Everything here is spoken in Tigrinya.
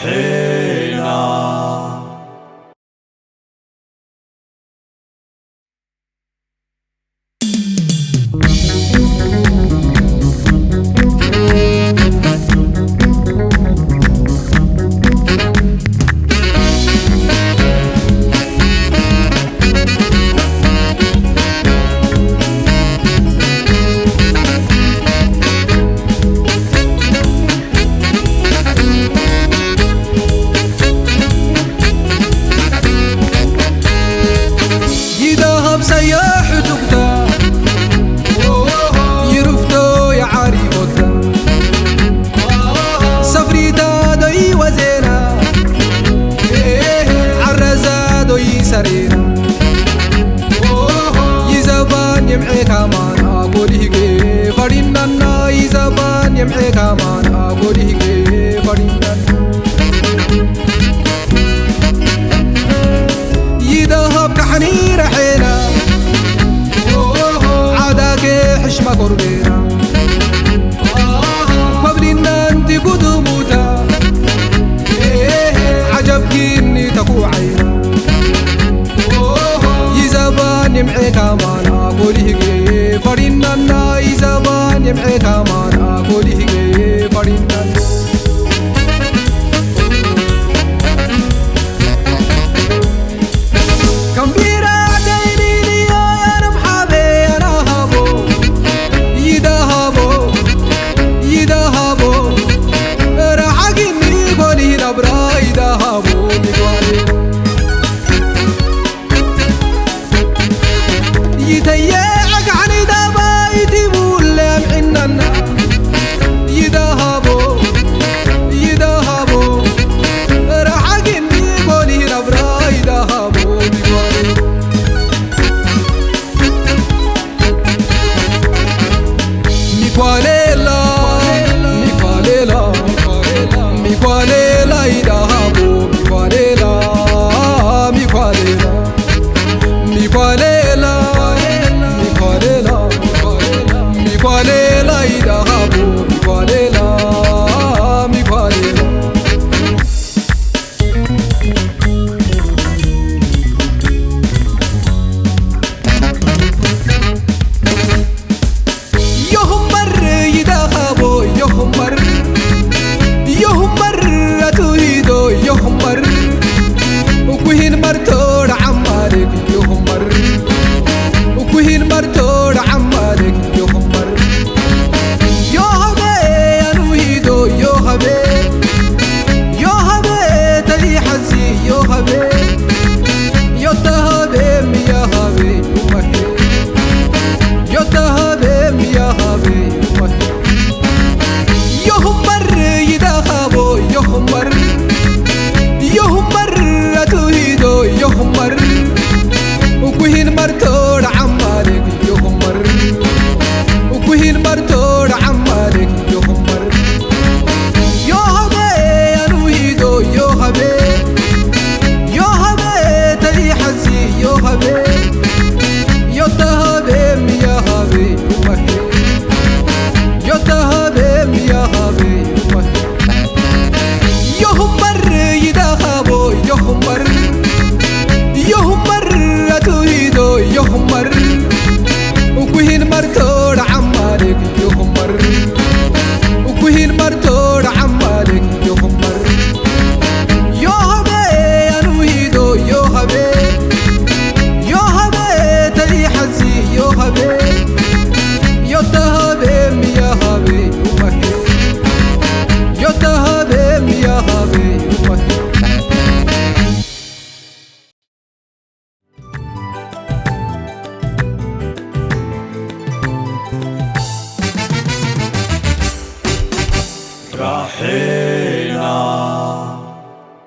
ሄና። ይዳሃብ ሳያ ሕዱግታ ይሩፍቶ የዓሪቦታ ሰፍሪታ ዶይ ወዜና ዓረዛ ዶይ ሰሬና ይዘባን የምዔ ካማን ኣጎሊህጌ ፈሪናና ይዘባን የምዔ ካማን ኣጎሊህጌ ፈሪናና ይደሃብ ካሕኒ ረሐና ዓዳኬ ሕሽማ ኮርቤና ኮብሊና እንቲ ጉድሙታ ዓጀብ ኪኒ ተኩዓይና ይዘባን የምዔ ካማን ኣጎሊህጌ ፈሪናና ይዘባን የምዔ ካማን ኣጎሊህጌ ፈሪናና كم بيرا ديني لي أنا محابي أنا هابو يدا هابو يدا هابو راح أجيني قولي لبرا يدا هابو بيقولي ይተይ